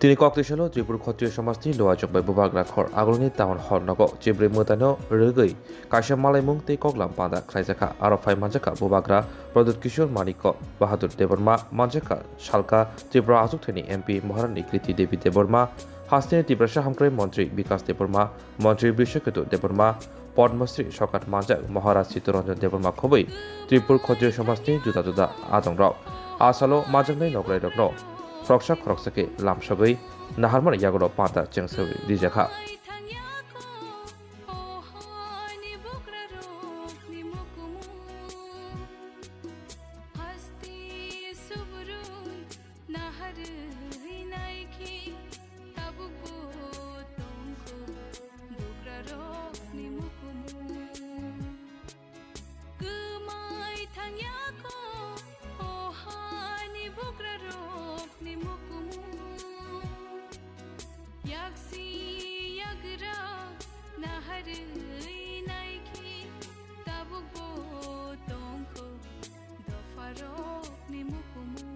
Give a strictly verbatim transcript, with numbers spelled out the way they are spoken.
Chini kok twisalo Tripur Khotriyo Somajni Luajwk bai Bubagra Khor Agulni Town Hall nogo chibrwi mwtaino rwgwi kaisa malaimung tei koklam panda khlaijakha. Aro phai manjakha Bubagra Pradyut Kishore Manikya Bahadur Debbarma, manjakha Salka Tripura Achukthani M P Maharani Kriti Devi Debbarma, hasteni Tiprasa Hamkrai Montri Bikas Debbarma, Montri Brishaketu Debbarma, Padma Shri sokat manjak Maharaj Chittaranjan Debbarma khobwi Tripur Khotriyo Somajni juda juda adongrok. A salo manjaknai nokrairokno khoroksa khoroksa khe lamsogwi naharmani yagulo panda chengsogwi rijakha. Naharwi naikhe tabukbo tongkho bugrarokni mukumu. Kwmai thangyakho o hani bugrarokni mukumu. Yaksi yagra naharwi naikhe tabukbo tongkho dopharokni mukumu.